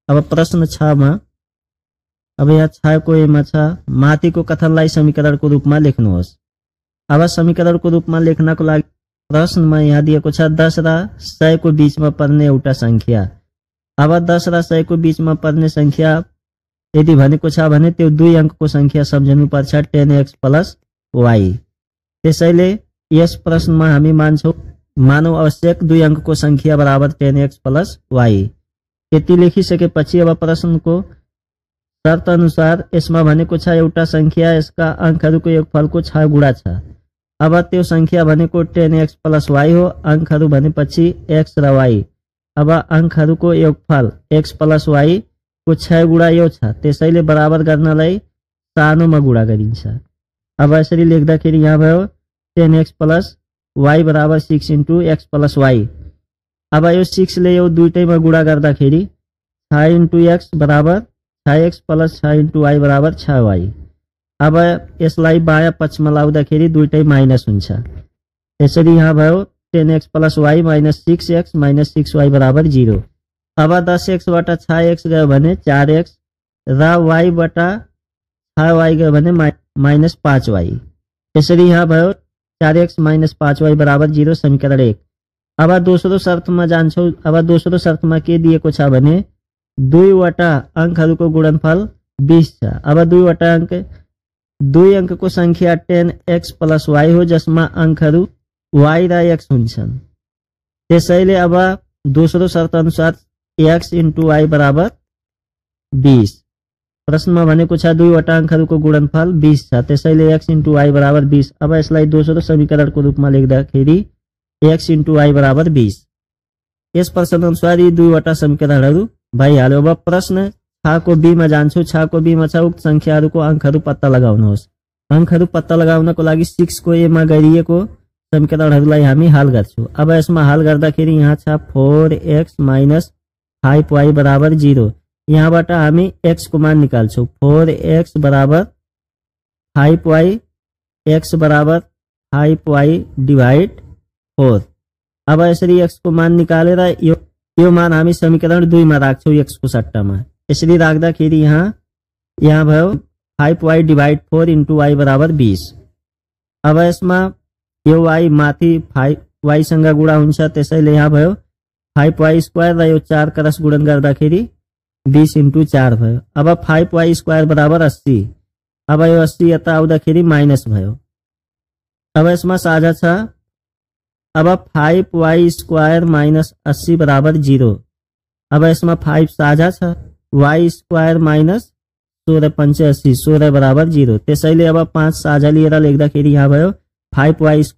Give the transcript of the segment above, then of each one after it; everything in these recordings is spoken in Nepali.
अब प्रश्न 6 मा अब यहाँ 6 को एमा छ माथिको कथनलाई समीकरणको रूपमा लेख्नुहोस्। अब समीकरणको रूपमा लेख्नको लागि प्रश्नमा यहाँ दिएको छ 10 र 100 को बीचमा पर्ने एउटा संख्या। अब 10 र 100 को बीचमा पर्ने संख्या यदि भनेको छ भने त्यो 2 अंकको संख्या सम्झनु पर्छ 10x + y। त्यसैले यस प्रश्नमा हामी मानौ आवश्यक 2 अंकको संख्या बराबर 10x + y। यति लेखिसकेपछि अब प्रश्नको शर्त अनुसार यसमा भनेको छ एउटा संख्या यसका अंकहरूको योगफलको 6 गुणा छ। अब त्यो संख्या भनेको 10x + y हो। अंकहरू भनेपछि x र y। अब अंकहरूको योगफल x + y को 6 गुणा यो छ। त्यसैले बराबर गर्नलाई सानोमा गुणा गरिन्छ। अब यसरी लेख्दाखेरि यहाँ भयो 10x + y बराबर 6 * x + y। अब यो 6 ले यो दुईटैमा गुणा गर्दाखेरि 6 * x बराबर 6x + 6 * y बराबर 6y। अब यसलाई बायाँ पक्षमा लाउँदाखेरि दुईटै माइनस हुन्छ। यसरी यहाँ भयो 10x + y - 6x - 6y बराबर 0। अब 10x बाट 6x गयो भने 4x र y बाट 6y गयो भने -5y। यसरी यहाँ भयो 4x - 5y बराबर 0 समीकरण 1। अब दोस्रो शर्तमा जान्छौं। अब दोस्रो शर्तमा के दिएको छ भने 2 वटा अंकहरूको गुणनफल 20 छ। अब 2 अंकको संख्या 10x + y हो जसमा अंकहरू y र x हुन्छन्। त्यसैले अब दोस्रो शर्त अनुसार x * y बराबर 20। प्रश्नमा भनेको छ 2 वटा अंकहरूको गुणनफल 20 छ। त्यसैले x * y बराबर 20। अब यसलाई दोस्रो समीकरणको रूपमा लेख्दाखेरि x * y बराबर 20। यस प्रश्न अनुसार यी 2 वटा समीकरणहरू भइहाल्यो। अब प्रश्न 6 को b मा जान्छौं। 6 को b मा छ उक्त संख्याहरूको अंकहरू पत्ता लगाउनुहोस्। अंकहरू पत्ता लगाउनको लागि 6 को a मा गरिएको समीकरणहरूलाई हामी हल गर्छौं। अब यसमा हल गर्दाखेरि यहाँ छ 4x - 5y बराबर 0। यहाँबाट हामी x को मान निकाल्छौं। 4x बराबर 5y, x बराबर 5y / 4। अब यसरी x को मान निकालेर यो मान हामी समीकरण 2 मा राख्छौं x को सट्टामा। यसरी राख्दाखेरि यहाँ भयो 5y / 4 * y बराबर 20। अब यसमा यो y माथि 5y सँग गुणा हुन्छ। त्यसैले यहाँ भयो 5y² र यो 4 क्रस गुणन गर्दाखेरि 20 * 4 भयो। अब 5y² बराबर 80। अब यो 80 यता आउँदाखेरि माइनस भयो। अब यसमा साझा छ। अब 5y² - 80 बराबर 0। अब यसमा 5 साझा छ। y² - 16 × 5 = 80, 16 बराबर 0। त्यसैले अब 5 साझा लिएर लेख्दाखेरि यहाँ भयो 5y² -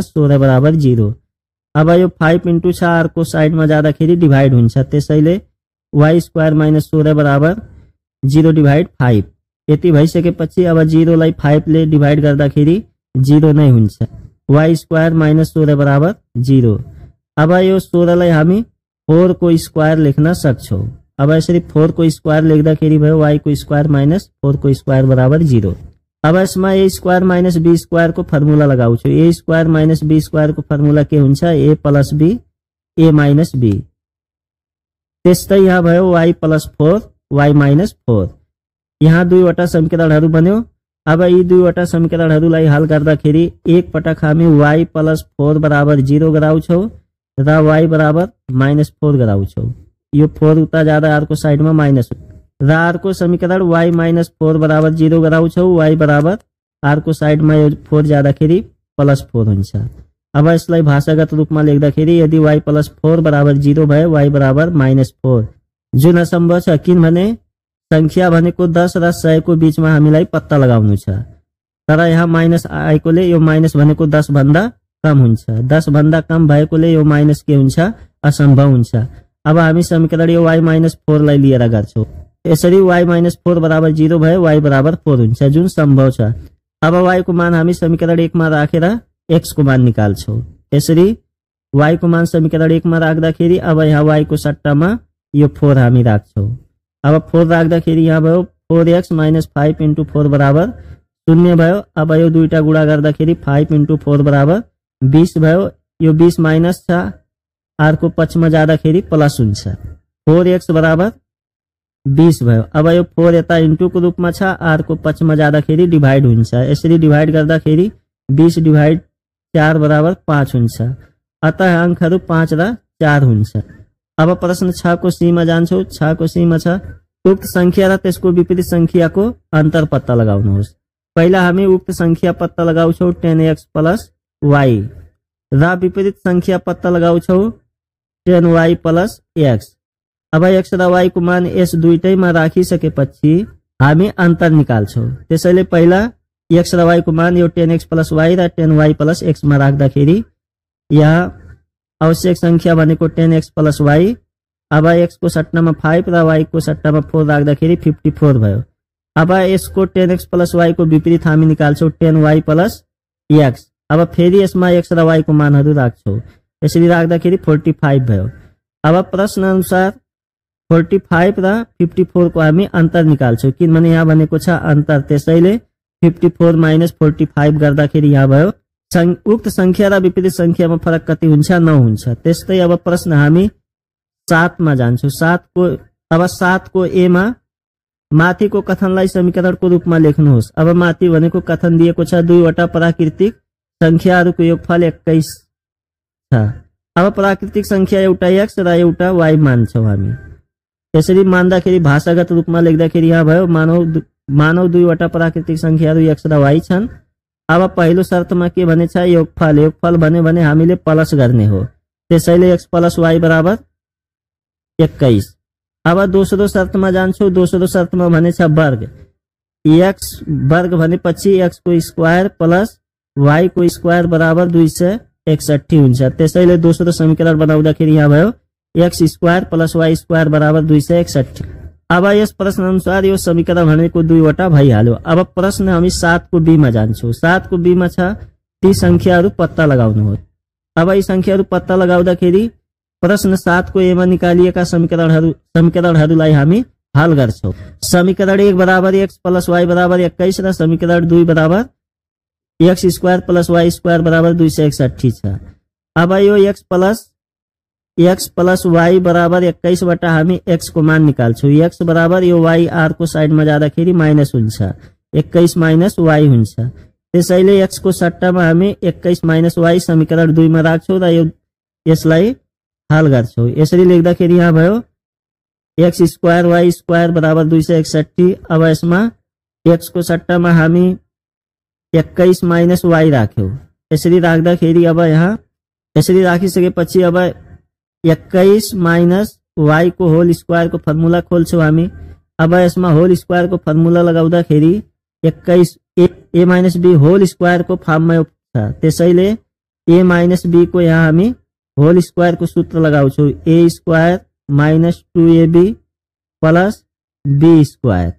16 बराबर 0। अब यो 5 * 4 को साइडमा जाँदाखेरि डिभाइड हुन्छ। त्यसैले y² - 16 बराबर 0 / 5। यति भइसकेपछि अब 0 लाई 5 ले डिभाइड गर्दाखेरि 0 नै हुन्छ। y² - 16 बराबर 0। अब यो 16 लाई हामी 4 को स्क्वायर लेख्न सक्छौं। अब यसरी 4 को स्क्वायर लेख्दाखेरि भयो y को स्क्वायर - 4 को स्क्वायर बराबर 0। अब यसमा a² - b² को फर्मुला लगाउँछु। a² - b² को फर्मुला के हुन्छ? a + b, a - b। त्यस्तै यहाँ भयो y + 4, y - 4। यहाँ 2 वटा समीकरणहरू बन्यो। अब यी 2 वटा समीकरणहरूलाई हल गर्दाखेरि एक पटक हामी y + 4 बराबर 0 गराउँछौं र y बराबर -4 गराउँछौं। यो 4 उता जाँदा अर्को साइडमा माइनस र अर्को समीकरण y - 4 बराबर 0 गराउँछौं। y बराबर अर्को साइडमा यो 4 जाँदाखेरि +4 हुन्छ। अब यसलाई भाषागत रूपमा लेख्दाखेरि यदि y + 4 बराबर 0 भए y बराबर -4 जुन असम्भव छ, किनभने संख्या भनेको 10 र 100 को बीचमा हामीलाई पत्ता लगाउनु छ। तर यहाँ माइनस आएकोले यो माइनस भनेको 10 भन्दा कम हुन्छ। 10 भन्दा कम भएकोले यो माइनस के हुन्छ? असम्भव हुन्छ। अब हामी समीकरण यो y - 4 लाई लिएर गर्छौं। यसरी y - 4 बराबर 0 भए y बराबर 4 हुन्छ, जुन सम्भव छ। अब y को मान हामी समीकरण 1 मा राखेर x को मान निकाल्छौं। यसरी y को मान समीकरण 1 मा राख्दाखेरि अब यहाँ y को सट्टामा यो 4 हामी राख्छौं। अब 4 राख्दाखेरि यहाँ भयो 4x - 5 * 4 बराबर 0 भयो। अब यो दुईटा गुणा गर्दाखेरि 5 * 4 बराबर 20 भयो। यो 20 माइनस छ, अर्को पक्षमा जाँदाखेरि प्लस हुन्छ। 4x बराबर 20 भयो। अब यो 4 यता इन्टु को रूपमा छ, r को पक्षमा जाँदाखेरि डिभाइड हुन्छ। यसरी डिभाइड गर्दाखेरि 20 डिभाइड 4 बराबर 5 हुन्छ। अतः अंकहरू 5 र 4 हुन्छ। अब प्रश्न 6 को सी मा जान्छौं। 6 को सी मा छ उक्त संख्या र त्यसको विपरीत संख्याको अन्तर पत्ता लगाउनुहोस्। पहिला हामी उक्त संख्या पत्ता लगाउँछौं 10x प्लस y र विपरीत संख्या पत्ता लगाउँछौं 10y प्लस x। अब x र y को मान यस दुईटैमा राखिसकेपछि हामी अन्तर निकाल्छौं। त्यसैले पहिला x र y को मान यो 10x प्लस y र 10y प्लस x मा राख्दाखेरि यहाँ आवश्यक संख्या भनेको 10x प्लस y। अब x को सट्टामा 5 र y को सट्टामा 4 राख्दाखेरि 54 भयो। अब यसको 10x प्लस y को विपरीत हामी निकाल्छौं 10y प्लस x। अब फेरि यसमा x र y को मानहरू राख्छौं। यसरी राख्दाखेरि 45 भयो। अब प्रश्न अनुसार 45 र 54 को हामी अन्तर निकाल्छौं, किनभने यहाँ भनेको छ अन्तर। त्यसैले 54 माइनस 45 गर्दाखेरि यहाँ भयो उक्त संख्या र विपरीत संख्यामा फरक कति हुन्छ? 9 हुन्छ। त्यस्तै अब प्रश्न हामी 7 मा जान्छौं। 7 को ए मा माथिको कथनलाई समीकरणको रूपमा लेख्नुहोस्। अब माथि भनेको कथन दिएको छ दुईवटा प्राकृतिक संख्याहरूको योगफल 21 छ। अब प्राकृतिक संख्या एउटा x र एउटा y मान्छौं हामी। यसरी मान्दाखेरि भाषागत रूपमा लेख्दाखेरि यहाँ भयो मानव दुईवटा प्राकृतिक संख्याहरू x र y छन्। अब पहिलो शर्तमा के भनेछ? योगफल भन्यो भने हामीले प्लस गर्ने हो। त्यसैले x प्लस y बराबर 21। अब दोस्रो शर्तमा जान्छौं। दोस्रो शर्तमा भनेछ वर्ग। x वर्ग भनेपछि x को स्क्वायर प्लस y को स्क्वायर बराबर 261 हुन्छ। त्यसैले दोस्रो समीकरण बनाउँदाखेरि यहाँ भयो x square plus y square बराबर 261। अब यस प्रश्न अनुसार यो समीकरण भनेको दुईवटा भइहाल्यो। अब प्रश्न हामी 7 को बी मा जान्छौं। 7 को बी मा छ ती संख्याहरू पत्ता लगाउनुहोस्। अब यी संख्याहरू पत्ता लगाउँदाखेरि प्रश्न 7 को ए मा निकालिएका समीकरणहरूलाई हामी हल गर्छौं। समीकरण 1 बराबर x प्लस y बराबर 21 र समीकरण 2 बराबर x square plus y square बराबर 261 छ। अब यो x प्लस y बराबर 21 बाट हामी x को मान निकाल्छौं। x बराबर यो y r को साइडमा जाँदाखेरि माइनस हुन्छ। 21 माइनस y हुन्छ। त्यसैले x को सट्टामा हामी 21 माइनस y समीकरण 2 मा राख्छौं र यसलाई हल गर्छौं। यसरी लेख्दाखेरि यहाँ भयो x स्क्वायर y स्क्वायर बराबर 261। अब यसमा x को सट्टामा हामी 21 माइनस y राख्यौं। यसरी राख्दाखेरि अब यहाँ यसरी राखिसकेपछि अब 21 माइनस y को होल स्क्वायर को फर्मुला खोल्छौं हामी। अब यसमा होल स्क्वायर को फर्मुला लगाउँदाखेरि 21 a minus b whole square को फर्ममा छ। त्यसैले a माइनस b को यहाँ हामी होल स्क्वायर को सूत्र लगाउँछौं a square minus 2ab plus b square.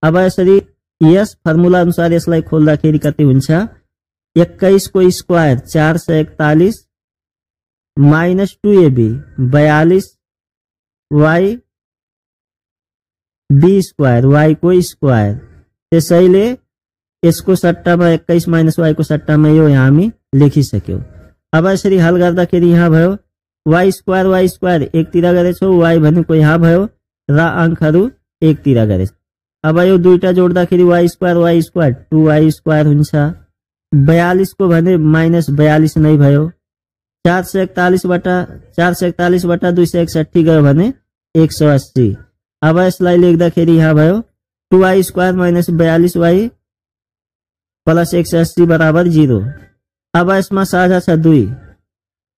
अब यसरी यस फर्मुला अनुसार यसलाई खोल्दाखेरि कति हुन्छ? 21 को square 441 minus 2ab 42 y b square y को स्क्वायर। त्यसैले यसको सट्टामा 21 माइनस y को सट्टामा यो यहाँ हामी लेखिसक्यौं। अब यसरी हल गर्दाखेरि यहाँ भयो y स्क्वायर एकतिर गरेछौं, y भनेको यहाँ भयो र अंकहरू एकतिर गरेछौं। अब यो दुईटा जोड्दाखेरि y स्क्वायर 2y स्क्वायर हुन्छ। 42 को भने माइनस 42 नै भयो। 441 बाट 261 गयो भने 180। अब यसलाई लेख्दाखेरि यहाँ भयो 2y square minus 42y plus 180 बराबर 0। अब यसमा साझा छ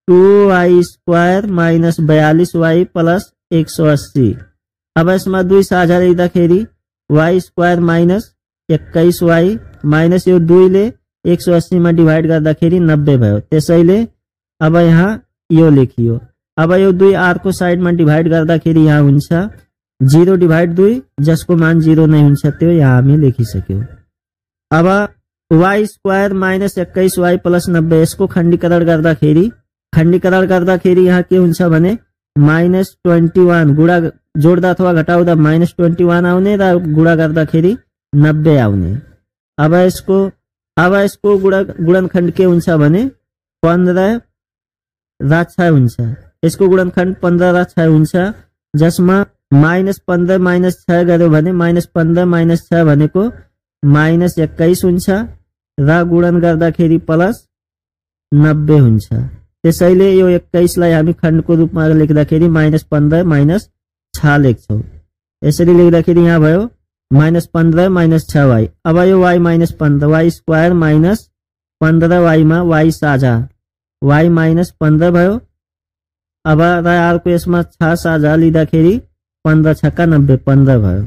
2y square minus 42y plus 180। अब यसमा 2 साझा लेख्दाखेरि y square minus 21y minus यो 2 ले 180 मा डिभाइड गर्दाखेरि 90 भयो। त्यसैले अब यहाँ यो लेखियो। अब यो 2 r को साइडमा डिभाइड गर्दाखेरि यहाँ हुन्छ 0 डिभाइड 2 जसको मान 0 नै हुन्छ त्यो यहाँ हामी लेखिसक्यौं। अब y square minus 21y plus 90 यसको खण्डीकरण गर्दाखेरि यहाँ के हुन्छ भने माइनस 21 गुणा जोड्दा अथवा घटाउँदा माइनस 21 आउने र गुणा गर्दाखेरि 90 आउने। अब यसको गुणनखण्ड के हुन्छ भने 15 र 6 हुन्छ। यसको गुणनखण्ड 15 र 6 हुन्छ, जसमा -15 -6 गर्यो भने -15 -6 भनेको -21 हुन्छ र गुणन गर्दाखेरि +90 हुन्छ। त्यसैले यो 21 लाई हामी खण्डको रूपमा लेख्दाखेरि -15 -6 लेख्छौं। यसरी लेख्दाखेरि यहाँ भयो -15 -6y। अब यो y -15 y स्क्वायर -15y मा y साझा y -15 भयो। अब र अर्को यसमा 6 साझा लिँदाखेरि 15 छक्का 90 15 भयो।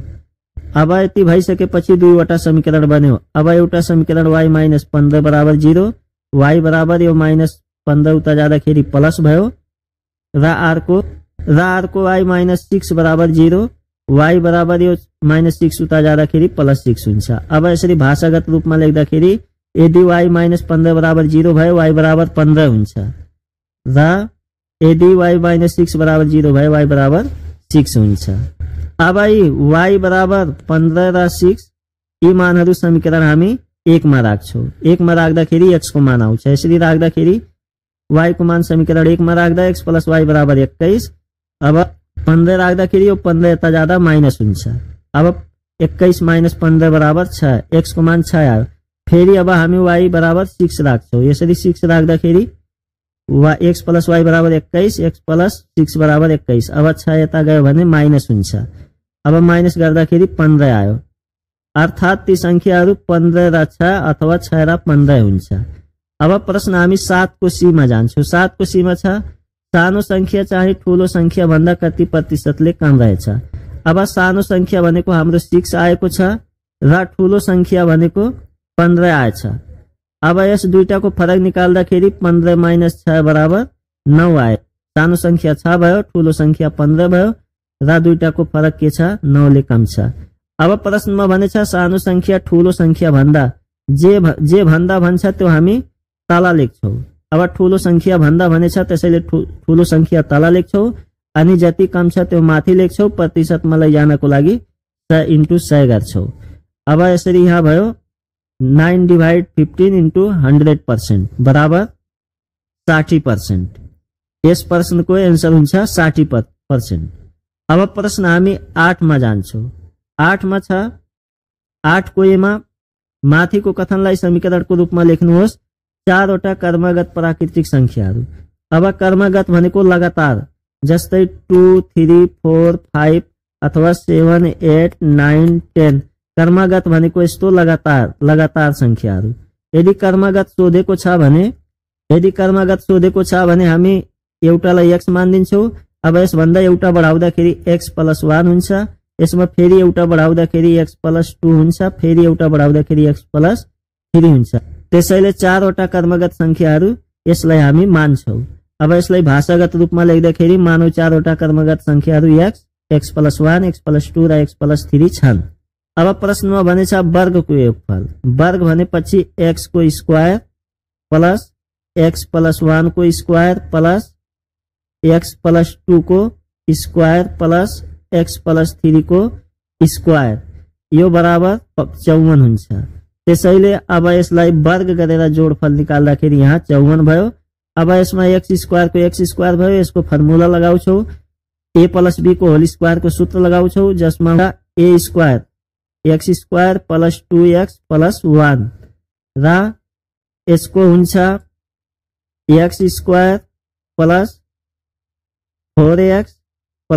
अब यति भइसकेपछि दुईवटा समीकरण बन्यो। अब एउटा समीकरण y -15 बराबर 0 y बराबर यो -15 उता जाँदाखेरि प्लस भयो र अर्को y -6 बराबर 0 y बराबर यो -6 उता जाँदाखेरि +6 हुन्छ। अब यसरी भाषागत रूपमा लेख्दाखेरि यदि y -15 बराबर 0 भयो y बराबर 15 हुन्छ र यदि y -6 बराबर 0 भयो y बराबर 6 हुन्छ। अब y बराबर 15 र 6 यी मानहरू समीकरण हामी 1 मा राख्छौं। 1 मा राख्दाखेरि x को मान आउँछ। यसरी राख्दाखेरि y को मान समीकरण 1 मा राख्दा x + y बराबर 21। अब 15 राख्दाखेरि यो 15 यता जाँदा माइनस हुन्छ। अब 21 - 15 बराबर 6 x को मान 6 आयो। फेरि अब हामी y बराबर 6 राख्छौं। यसरी 6 राख्दाखेरि x + y बराबर 21 x + 6 बराबर 21। अब 6 यता गयो भने माइनस हुन्छ। अब माइनस गर्दाखेरि 15 आयो। अर्थात ती संख्याहरू 15 र 6 अथवा 6 र 15 हुन्छ। अब प्रश्न हामी 7 को सी मा जान्छौं। 7 को सी मा छ सानो संख्या चाहिँ ठूलो संख्या भन्दा कति प्रतिशतले कम रहेछ। अब सानो संख्या भनेको हाम्रो 6 आएको छ र ठूलो संख्या भनेको 15 आएछ। अब यस दुईटाको फरक निकाल्दाखेरि 15 - 6 बराबर 9 आयो। सानो संख्या 6 भयो ठूलो संख्या 15 भयो र दुईटाको फरक के छ 9 ले कम छ। अब प्रश्नमा भनेछ सानो संख्या ठूलो संख्या भन्दा जे भन्दा भन्छ त्यो हामी तल लेख्छौं। अब ठूलो संख्या भन्दा भनेछ त्यसैले ठूलो संख्या तल लेख्छौं अनि जति कम छ त्यो माथि लेख्छौं। प्रतिशतमा लैजानको लागि 100 * 100 गर्छौं। अब यसरी यहाँ भयो 9/15 * 100% बराबर 60%। यस प्रश्नको आन्सर हुन्छ 60%। अब प्रश्न हामी 8 मा जान्छौं। 8 मा छ 8 को ए मा माथिको कथनलाई समीकरणको रूपमा लेख्नुहोस्। 4 वटा कर्मगत प्राकृतिक संख्याहरू। अब कर्मगत भनेको लगातार, जस्तै 2 3 4 5 अथवा 7 8 9 10। कर्मगत भनेको यस्तो लगातार संख्याहरू। यदि कर्मगत सोधेको छ भने हामी एउटालाई x मानिदिन्छौं। अब यसभन्दा एउटा बढाउँदाखेरि x + 1 हुन्छ। यसमा फेरि एउटा बढाउँदाखेरि x + 2 हुन्छ। फेरि एउटा बढाउँदाखेरि x + 3 हुन्छ। त्यसैले 4 वटा कर्मगत संख्याहरू यसलाई हामी मान्छौं। अब यसलाई भाषागत रूपमा लेख्दाखेरि मानौ 4 वटा कर्मगत संख्याहरू x + 1 x + 2 र x + 3 छन्। अब प्रश्नमा भनेछ वर्गको योगफल। वर्ग भनेपछि x को स्क्वायर प्लस x + 1 को स्क्वायर प्लस x + 2 को स्क्वायर प्लस x + 3 को स्क्वायर यो बराबर 54 हुन्छ। त्यसैले अब यसलाई वर्ग गरेर जोडफल निकाल्दाखेरि यहाँ 54 भयो। अब यसमा x² को x² भयो। यसको फर्मुला लगाउँछौ। a + b को होल स्क्वायर को सूत्र लगाउँछौ, जसमा a² x² + 2x + 1 र यसको हुन्छ x² + 4x +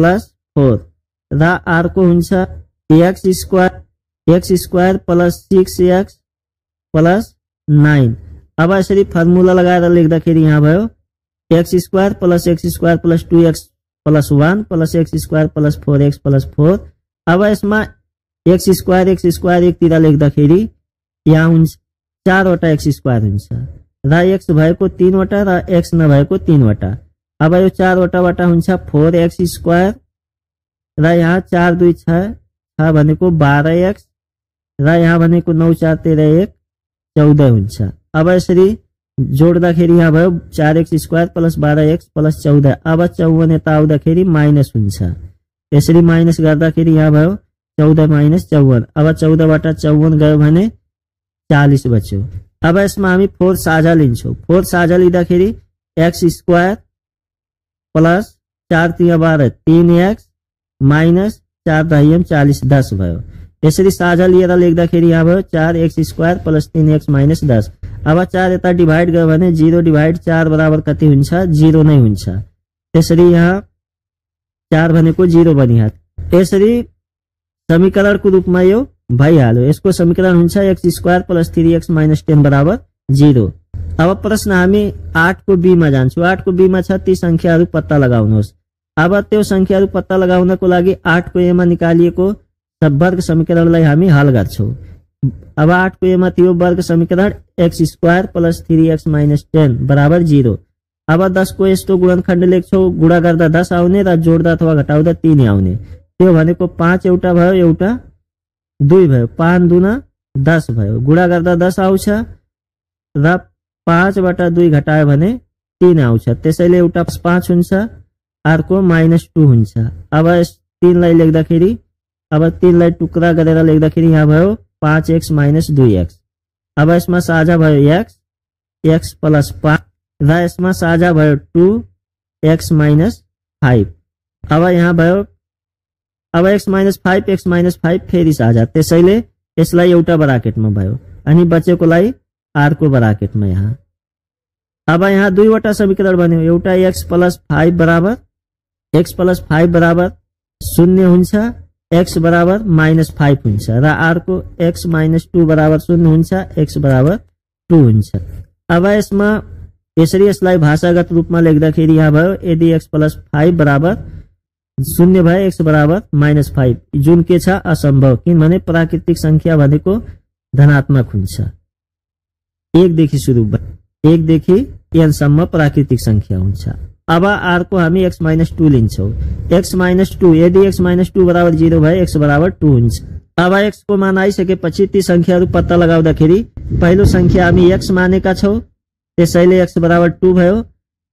4 र अर्को हुन्छ x² + 6x + 9। अब यसरी फर्मुला लगाएर लेख्दाखेरि यहाँ भयो x² + x² + 2x + 1 + x² + 4x + 4। अब यसमा x² एकतिर लेख्दाखेरि यहाँ हुन्छ 4 वटा x² हुन्छ र x भएको 3 वटा र x नभएको 3 वटा। अब यो 4 वटाबाट हुन्छ 4x² र यहाँ 4 2 6 भनेको 12x र यहाँ भनेको 9 4 13 1 14 हुन्छ। अब यसरी जोड्दाखेरि यहाँ भयो 4x² + 12x + 14। अब 54 यता आउँदाखेरि माइनस हुन्छ। यसरी माइनस गर्दाखेरि यहाँ भयो 14 - 54। अब 14 बाट 54 गयो भने 40 बच्यो। अब यसमा हामी 4 साझा लिन्छौं। 4 साझा लिँदाखेरि x² + 4 3 12 3x माइनस 4 दहियम 40 10 भयो। यसरी साझा लिएर लेख्दाखेरि यहाँ भयो 4x² प्लस 3x माइनस 10। अब 4 यता डिभाइड गयो भने 0 डिभाइड 4 बराबर कति हुन्छ? 0 नै हुन्छ। त्यसरी यहाँ 4 भनेको 0 बनिहाल्यो। यसरी समीकरणको रूपमा यो भइहाल्यो। यसको समीकरण हुन्छ x² प्लस 3x माइनस 10 बराबर 0। अब प्रश्न हामी 8 को बी मा जान्छौँ। 8 को बी मा छ ती संख्याहरू पत्ता लगाउनुहोस्। अब त्यो संख्याहरू पत्ता लगाउनको लागि 8 को ए मा निकालिएको वर्ग समीकरणलाई हामी हल गर्छौँ। अब 8 को ए मा थियो वर्ग समीकरण x² प्लस 3x माइनस 10 बराबर 0। अब 10 को यस्तो गुणनखण्ड लेख्छौँ। गुणा गर्दा 10 आउने र जोड्दा अथवा घटाउँदा 3 आउने। त्यो भनेको 5 एउटा भयो, एउटा 2 भयो। 5 दुना 10 भयो। गुणा गर्दा 10 आउँछ र 5 बाट 2 घटायो भने 3 आउँछ। त्यसैले एउटा 5 हुन्छ, अर्को -2 हुन्छ। अब यस 3 लाई लेख्दाखेरि, अब 3 लाई टुक्रा गरेर लेख्दाखेरि यहाँ भयो 5x माइनस 2x। अब यसमा साझा भयो x प्लस 5 र यसमा साझा भयो 2x माइनस 5। अब यहाँ भयो अब x माइनस 5 फेरि साझा। त्यसैले यसलाई एउटा ब्राकेटमा भयो अनि बचेकोलाई अर्को ब्राकेटमा यहाँ। अब यहाँ दुईवटा समीकरण बन्यो। एउटा x प्लस 5 बराबर 0 हुन्छ, x बराबर -5 हुन्छ र अर्को x माइनस 2 बराबर 0 हुन्छ, x बराबर 2 हुन्छ। अब यसमा यसरी यसलाई भाषागत रूपमा लेख्दाखेरि यहाँ भयो यदि x प्लस 5 बराबर 0 भए x बराबर -5, जुन के छ असम्भव, किनभने प्राकृतिक संख्या भनेको धनात्मक हुन्छ। 1 देखि सुरु 1 देखि n सम्म प्राकृतिक संख्या हुन्छ। अब अर्को हामी x माइनस 2 लिन्छौँ। x माइनस 2 यदि x माइनस 2 बराबर 0 भए x बराबर 2 हुन्छ। अब x को मान आइसकेपछि ती संख्याहरू पत्ता लगाउँदाखेरि पहिलो संख्या हामी x मानेका छौँ, त्यसैले x बराबर 2 भयो।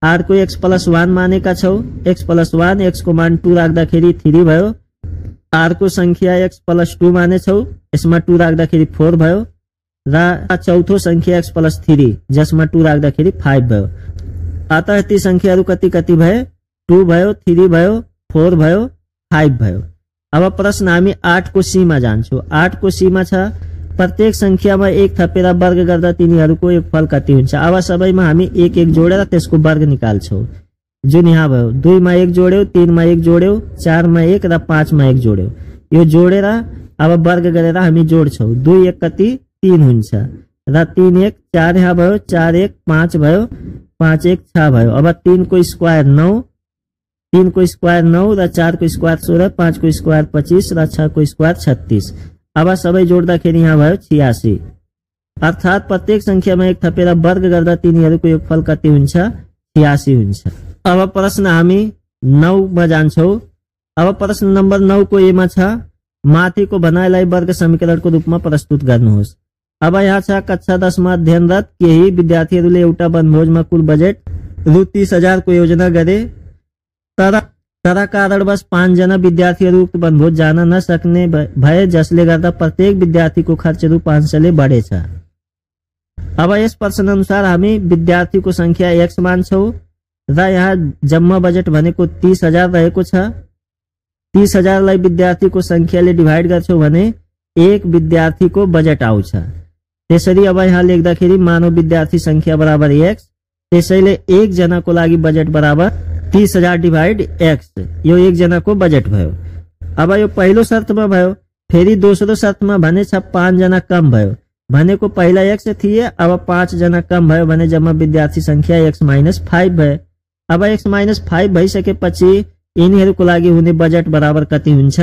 अर्को x प्लस 1 मानेका छौँ, x प्लस 1, x को मान 2 राख्दाखेरि 3 भयो। अर्को संख्या x प्लस 2 मानेछौँ, यसमा 2 राख्दाखेरि 4 भयो र चौथो संख्या x प्लस 3 जसमा 2 राख्दाखेरि 5 भयो। अतः ती संख्याहरू कति कति भए? 2 भयो, 3 भयो, 4 भयो, 5 भयो। अब प्रश्न हामी 8 को सी मा जान्छौँ। 8 को सी मा छ प्रत्येक संख्यामा 1 थपेर वर्ग गर्दा तिनीहरूको योगफल कति हुन्छ? अब सबैमा हामी 1 जोडेर त्यसको वर्ग निकाल्छौँ, जुन यहाँ भयो। 2 मा 1 जोड्यौ, 3 मा 1 जोड्यौ, 4 मा 1 र 5 मा 1 जोड्यौ। यो जोडेर अब वर्ग गरेर हामी जोड्छौँ। 2 1 कति? 3 हुन्छ र 3 1 4 यहाँ भयो, 4 1 5 भयो, 5 1 6 भयो। अब 3 को स्क्वायर 9, 3 को स्क्वायर 9 र 4 को स्क्वायर 16, 5 को स्क्वायर 25 र 6 को स्क्वायर 36। अब सबै जोड्दाखेरि यहाँ भयो 86। अर्थात प्रत्येक संख्यामा 1 थपेर वर्ग गर्दा तिनीहरूको योगफल कति हुन्छ? 86 हुन्छ। अब प्रश्न हामी 9 मा जान्छौँ। अब प्रश्न नम्बर 9 को ए मा छ माथिको भनाइलाई वर्ग समीकरणको रूपमा प्रस्तुत गर्नुहोस्। अब यहाँ छ कक्षा 10 मा अध्ययनरत केही विद्यार्थीहरूले एउटा वनभोजमा कुल बजेट रु 30,000 को योजना गरे, तर कारणवश 5 जना विद्यार्थीहरू उक्त वनभोज जान नसक्ने भए, जसले गर्दा प्रत्येक विद्यार्थीको खर्च रु 500 ले बढेछ। अब यस प्रश्न अनुसार हामी विद्यार्थीको संख्या x मान्छौँ र यहाँ जम्मा बजेट भनेको 30,000 रहेको छ। 30,000 लाई विद्यार्थीको संख्याले डिभाइड गर्छौँ भने एक विद्यार्थीको बजेट आउँछ। त्यसरी अब यहाँ लेख्दाखेरि मानव विद्यार्थी संख्या बराबर x, त्यसैले एक जनाको लागि बजेट बराबर 30,000 डिभाइड x, यो एक जनाको बजेट भयो। अब यो पहिलो शर्तमा भयो। फेरि दोस्रो शर्तमा भने छ 5 जना कम भयो, भनेको पहिला x थिए, अब 5 जना कम भयो भने जम्मा विद्यार्थी संख्या x माइनस 5 भयो। अब x माइनस 5 भइसकेपछि यिनीहरूको लागि हुने बजेट बराबर कति हुन्छ?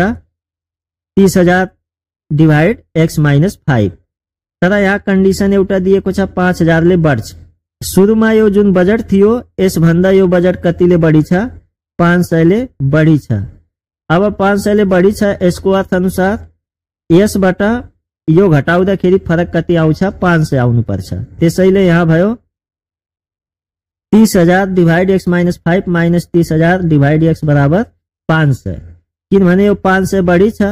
30,000 डिभाइड x माइनस 5। तर यहाँ कन्डिसन एउटा दिएको छ 5,000 ले बढ्छ। सुरुमा यो जुन बजेट थियो यसभन्दा यो बजेट कतिले बढी छ? 500 ले बढी छ। अब 500 ले बढी छ, यसको अर्थ अनुसार यसबाट यो घटाउँदाखेरि फरक कति आउँछ? 500 आउनु पर्छ। त्यसैले यहाँ भयो 30,000 divide x minus 5 minus 30,000 divide x बराबर 500, किनभने यो 500 बढी छ,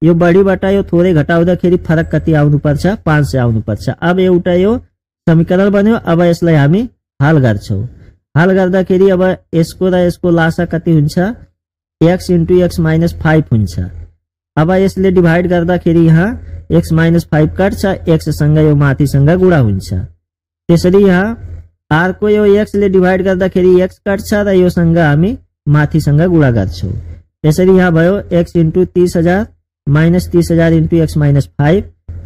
यो बढीबाट यो थोरै घटाउँदाखेरि फरक कति आउनु पर्छ? 500 आउनु पर्छ। अब एउटा यो समीकरण बन्यो। अब यसलाई हामी हल गर्छौँ। हल गर्दाखेरि अब यसको र यसको लासा कति हुन्छ? x इन्टु x माइनस 5 हुन्छ। अब यसले डिभाइड गर्दाखेरि यहाँ x माइनस 5 काट्छ, x सँग यो माथिसँग गुणा हुन्छ। त्यसरी यहाँ r को यो x ले डिभाइड गर्दाखेरि x काट्छ र यो सँग हामी माथिसँग गुणा गर्छौं। त्यसरी यहाँ भयो x into 30,000 minus 30,000 into x minus 5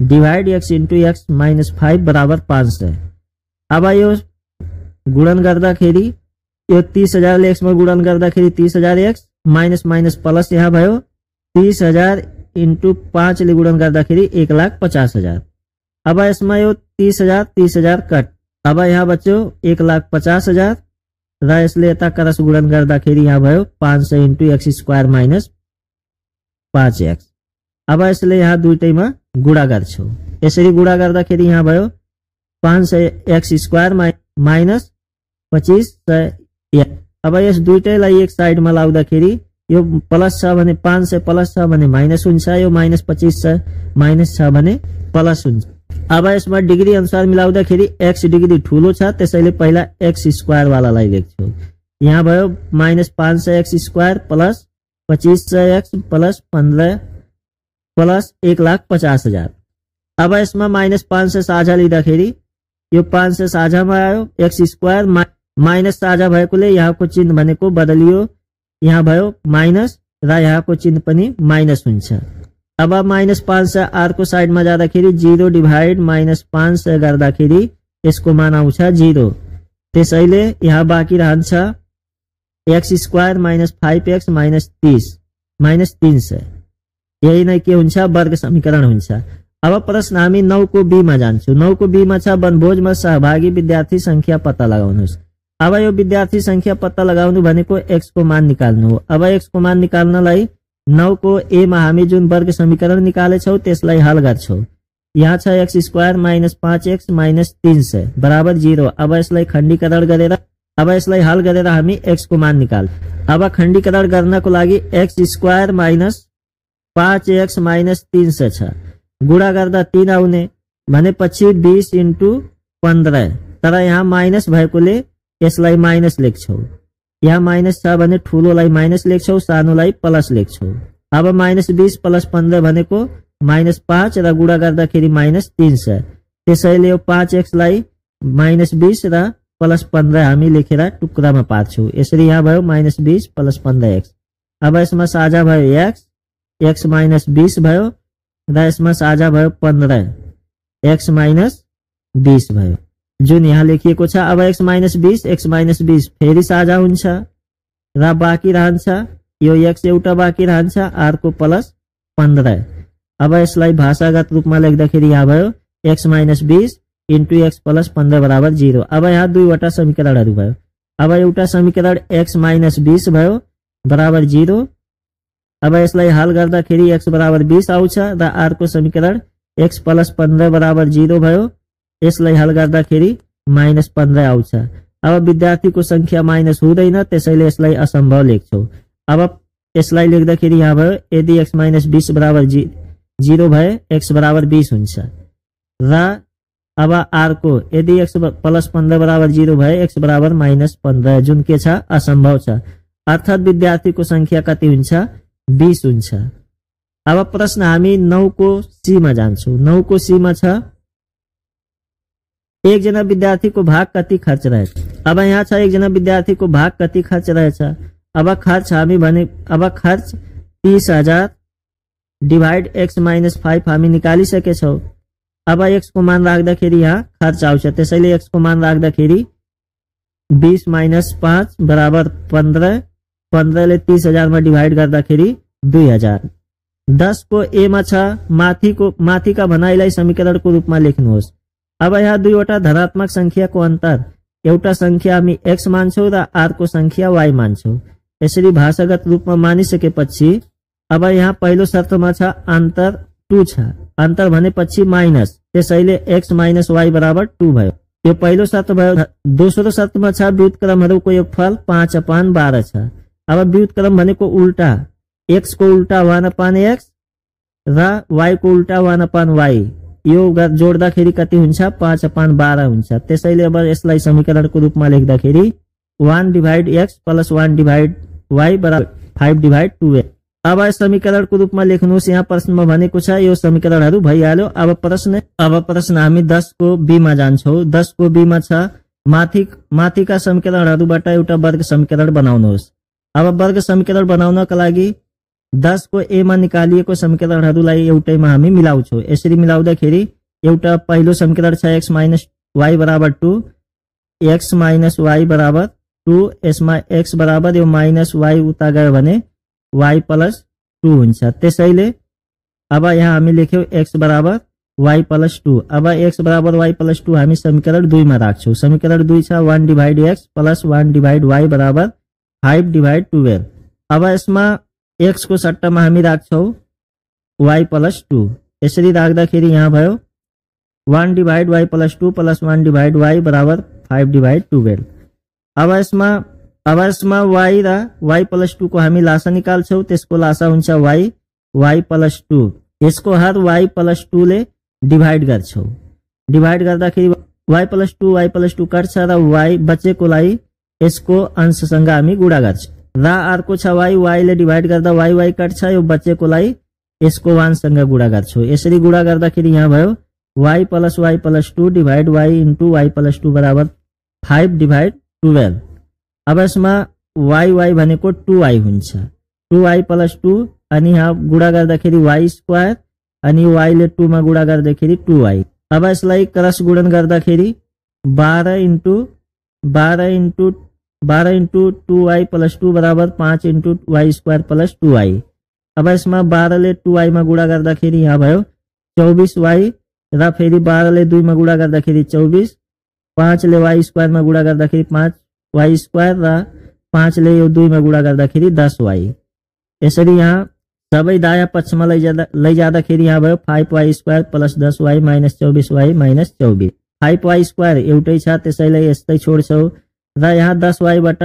divide x into x minus 5 बराबर 500। अब यो गुणन गर्दाखेरि यो 30,000 ले x मा गुणन गर्दाखेरि 30,000 x माइनस माइनस प्लस यहाँ भयो 30,000 इन्टु 5 ले गुणन गर्दाखेरि 1,50,000। अब यसमा यो 30,000 कट, अब यहाँ बच्यो 1,50,000 र यसले यता क्रस गुणन गर्दाखेरि यहाँ भयो 500 into x square minus 5x। अब यसले यहाँ दुईटैमा गुणा गर्छौं। यसरी गुणा गर्दाखेरि यहाँ भयो 500x स्क्वायर माइनस 2500। अब यस दुईटैलाई एक साइडमा लाउँदाखेरि यो प्लस छ भने 500 प्लस छ भने माइनस हुन्छ, यो माइनस 2500 माइनस छ भने प्लस हुन्छ। अब यसमा डिग्री अनुसार मिलाउँदाखेरि x डिग्री ठूलो छ, त्यसैले पहिला x स्क्वायर वालालाई लेख्छौं। यहाँ भयो minus 500x square plus 2500x plus 15 plus 1,50,000। अब यसमा माइनस 500 साझा लिँदाखेरि यो 500 साझामा आयो, x स्क्वायर माइनस साझा भएकोले यहाँको चिन्ह भनेको बदलियो, यहाँ भयो माइनस र यहाँको चिन्ह पनि माइनस हुन्छ। अब माइनस 500 r को साइडमा जाँदाखेरि 0 डिभाइड माइनस 500 गर्दाखेरि यसको मान आउँछ 0। त्यसैले यहाँ बाँकी रहन्छ x square minus 5x minus 30 minus 300। यही नै के हुन्छ, वर्ग समीकरण हुन्छ। अब प्रश्न हामी 9 को b मा जान्छौं। 9 को b मा छ वनभोजमा सहभागी विद्यार्थी संख्या पत्ता लगाउनुहोस्। अब यो विद्यार्थी संख्या पत्ता लगाउनु भनेको x को मान निकाल्नु हो। अब x को मान निकाल्नलाई 9 को a मा हामी जुन वर्ग समीकरण निकालेछौं त्यसलाई हल गर्छौं। यहाँ छ x square minus 5x minus 300 बराबर 0। अब यसलाई खण्डीकरण गरेर हल गरेर हामी x को मान निकाल। अब खण्डीकरण गर्नको लागि x square minus 5x minus 300 छ, गुणा गर्दा 3 आउने भनेपछि 20 इन्टु 15। तर यहाँ माइनस भएकोले यसलाई माइनस लेख्छौं। यहाँ माइनस छ भने ठूलोलाई माइनस लेख्छौं, सानोलाई प्लस लेख्छौं। अब माइनस 20 प्लस 15 भनेको माइनस 5 र गुणा गर्दाखेरि माइनस 300। त्यसैले यो 5x लाई माइनस 20 र प्लस 15 हामी लेखेर टुक्रामा पार्छौं। यसरी यहाँ भयो माइनस 20 प्लस 15x। अब यसमा साझा भयो x माइनस 20 भयो र यसमा साझा भयो 15 x माइनस 20 भयो जुन यहाँ लेखिएको छ। अब x माइनस 20 फेरि साझा हुन्छ र बाँकी रहन्छ यो x एउटा बाँकी रहन्छ r को प्लस 15। अब यसलाई भाषागत रूपमा लेख्दाखेरि यहाँ भयो x minus 20 into x plus 15 बराबर 0। अब यहाँ दुईवटा समीकरणहरू भयो। अब एउटा समीकरण x माइनस 20 भयो बराबर 0। अब यसलाई हल गर्दाखेरि x बराबर 20 आउँछ र r को समीकरण x प्लस 15 बराबर 0 भयो। यसलाई हल गर्दाखेरि माइनस 15 आउँछ। अब विद्यार्थीको संख्या माइनस हुँदैन, त्यसैले यसलाई असम्भव लेख्छौं। अब यसलाई लेख्दाखेरि यहाँ भयो यदि x माइनस 20 बराबर 0 भए x बराबर 20 हुन्छ र अब r को यदि x प्लस 15 बराबर 0 भए x बराबर माइनस 15 जुन के छ असम्भव छ। अर्थात विद्यार्थीको संख्या कति हुन्छ 20 हुन्छ। अब प्रश्न हामी 9 को c मा जान्छौं। 9 को c मा छ एकजना विद्यार्थीको भाग कति खर्च रहेछ। अब यहाँ छ एकजना विद्यार्थीको भाग कति खर्च रहेछ। अब खर्च हामी भने अब खर्च 30,000 डिभाइड x माइनस 5 हामी निकालिसकेछौं। अब x को मान राख्दाखेरि यहाँ खर्च आउँछ, त्यसैले x को मान राख्दाखेरि 20 माइनस 5 बराबर 15। 15 ले 30,000 मा डिभाइड गर्दाखेरि 2000। 10 को a मा छ माथिका भनाइलाई समीकरणको रूपमा लेख्नुहोस्। अब यहाँ दुईवटा धनात्मक संख्याको अन्तर, एउटा संख्या हामी x मान्छौं र r को संख्या y मान्छौं। यसरी भाषागत रूपमा मानिसकेपछि अब यहाँ पहिलो शर्तमा छ अन्तर 2 छ। अन्तर भनेपछि माइनस, त्यसैले x माइनस y बराबर 2 भयो। यो पहिलो शर्त भयो। दोस्रो शर्तमा छ व्युत्क्रमहरूको योगफल 5/12 छ। अब व्युत्क्रम भनेको उल्टा, x को उल्टा 1/x र y को उल्टा 1/y। यो जोड्दाखेरि कति हुन्छ 5/12 हुन्छ। त्यसैले अब यसलाई समीकरणको रूपमा लेख्दाखेरि 1 divide x plus 1 divide y बराबर 5/12। अब समीकरणको रूपमा लेख्नुहोस्। यहाँ प्रश्नमा भनेको छ यो समीकरणहरू भइहाल्यो। अब प्रश्न हामी 10 को बी मा जान्छौँ। 10 को बी मा छ माथिका समीकरणहरूबाट एउटा वर्ग समीकरण बनाउनुहोस्। अब वर्ग समीकरण बनाउनका लागि 10 को ए मा निकालिएको समीकरणहरूलाई एउटैमा हामी मिलाउँछौँ। यसरी मिलाउँदाखेरि एउटा पहिलो समीकरण छ x - y = 2, x - y = 2। यसमा x बराबर यो -y उता गयो भने y + 2 हुन्छ। त्यसैले अब यहाँ हामी लेख्यौं x बराबर y + 2। अब x बराबर y + 2 हामी समीकरण 2 मा राख्छौं। समीकरण 2 छ 1/x + 1/y बराबर 5/12। अब यसमा x को सट्टामा हामी राख्छौं y + 2। यसरी राख्दाखेरि यहाँ भयो 1/y + 2 + 1/y बराबर 5/12। अब यसमा y र y + 2 को हामी लासा निकाल्छौं। त्यसको लासा हुन्छ y + 2। यसको हर y + 2 ले डिभाइड गर्छौं। डिभाइड गर्दाखेरि y + 2 कट्छ र y बचेकोलाई यसको अंशसँग हामी गुणा गर्छौं। र अर्को छ y ले डिभाइड गर्दा y कट्छ, यो बचेकोलाई यसको 1 सँग गुणा गर्छौं। यसरी गुणा गर्दाखेरि यहाँ भयो y + y + 2 divide y * y + 2 बराबर 5/12। अब यसमा y भनेको 2y हुन्छ। 2y + 2 अनि यहाँ गुणा गर्दाखेरि y² अनि y ले 2 मा गुणा गर्दाखेरि 2y। अब यसलाई क्रस गुणन गर्दाखेरि 12 * 2y + 2 बराबर 5 * y² + 2y। अब यसमा 12 ले 2y मा गुणा गर्दाखेरि यहाँ भयो 24y र फेरि 12 ले 2 मा गुणा गर्दाखेरि 24, 5 ले y² मा गुणा गर्दाखेरि 5y² र 5 ले यो 2 मा गुणा गर्दाखेरि 10y। यसरी यहाँ सबै दायाँ पक्षमा लैजाँदाखेरि यहाँ भयो 5y² + 10y - 24y - 24। 5y² एउटै छ, त्यसैले यस्तै छोड्छौं र यहाँ 10y बाट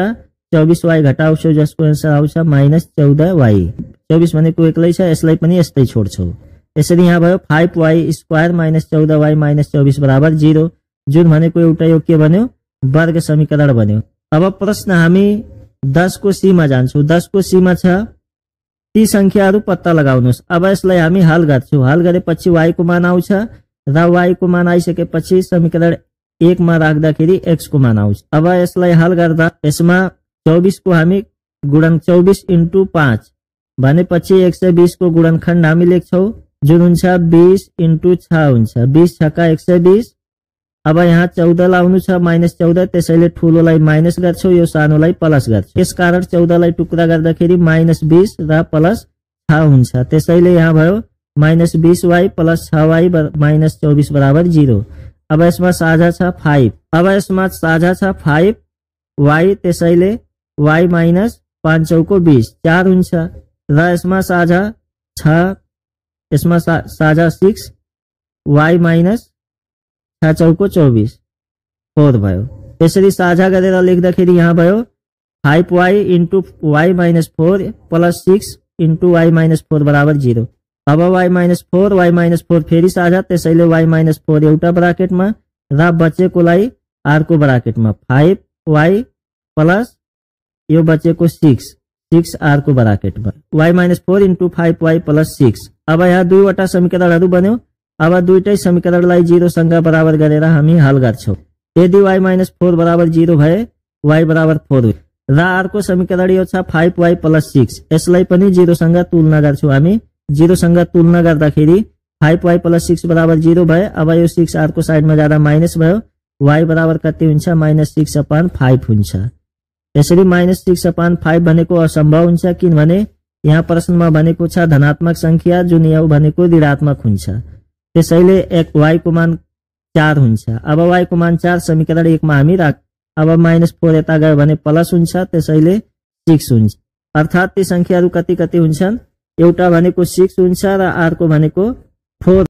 24y घटाउँछौं, जसको आन्सर आउँछ -14y। 24 भनेको एक्लै छ, यसलाई पनि यस्तै छोड्छौं। यसरी यहाँ भयो 5y² - 14y - 24 बराबर 0, जुन भनेको एउटा यो के बन्यो वर्ग समीकरण बन्यो। अब प्रश्न हामी 10 को सी मा जान्छौं। 10 को सी मा छ ती संख्याहरू पत्ता लगाउनुहोस्। अब यसलाई हामी हल गर्छौं। हल गरेपछि y को मान आउँछ र y को मान आइसकेपछि समीकरण 1 मा राख्दाखेरि x को मान आउँछ। अब यसलाई हल गर्दा यसमा 24 को हामी गुणन 24 * 5 भनेपछि 120 को गुणनखण्ड हामी लेख्छौं, जुन हुन्छ 20 * 6 हुन्छ। 20 छक्का 120। अब यहाँ 14 लाउनु छ -14, त्यसैले ठूलोलाई माइनस गर्छौं, यो सानोलाई प्लस गर्छौं। यसकारण 14 लाई टुक्रा गर्दाखेरि -20 र +6 हुन्छ। त्यसैले यहाँ भयो -20y + 6y - 24 बराबर 0। अब यसमा साझा छ 5। अब यसमा साझा छ 5y, त्यसैले y - 5 चौको 20 4 हुन्छ र यसमा साझा छ, यसमा साझा 6y - 6 चौको 24 4 भयो। यसरी साझा गरेर लेख्दाखेरि यहाँ भयो 5y * y - 4 + 6 * y - 4 बराबर 0। अब y - 4 y - 4 फेरि साझा, त्यसैले y - 4 एउटा ब्राकेटमा र बचेकोलाई अर्को ब्राकेटमा 5y प्लस यो बचेको 6 अर्को ब्राकेटमा y - 4 * 5y + 6। अब यहाँ दुईवटा समीकरणहरू बन्यो। अब दुईटै समीकरणलाई 0 सँग बराबर गरेर हामी हल गर्छौं। यदि y - 4 बराबर 0 भए y बराबर 4 र अर्को समीकरण यो छ 5y + 6। यसलाई पनि 0 सँग तुलना गर्छौं हामी। 0 सँग तुलना गर्दाखेरि 5y + 6 बराबर 0 भए। अब यो 6 अर्को साइडमा जाँदा माइनस भयो, y बराबर कति हुन्छ -6/5 हुन्छ। यसरी -6/5 भनेको असम्भव हुन्छ, किनभने यहाँ प्रश्नमा भनेको छ धनात्मक संख्या, जुन यो भनेको ऋणात्मक हुन्छ। त्यसैले y को मान 4 हुन्छ। अब y को मान 4 समीकरण 1 मा हामी राख। अब -4 यता गयो भने प्लस हुन्छ, त्यसैले 6 हुन्छ। अर्थात ती संख्याहरू कति हुन्छन्, एउटा भनेको 6 हुन्छ र अर्को भनेको 4।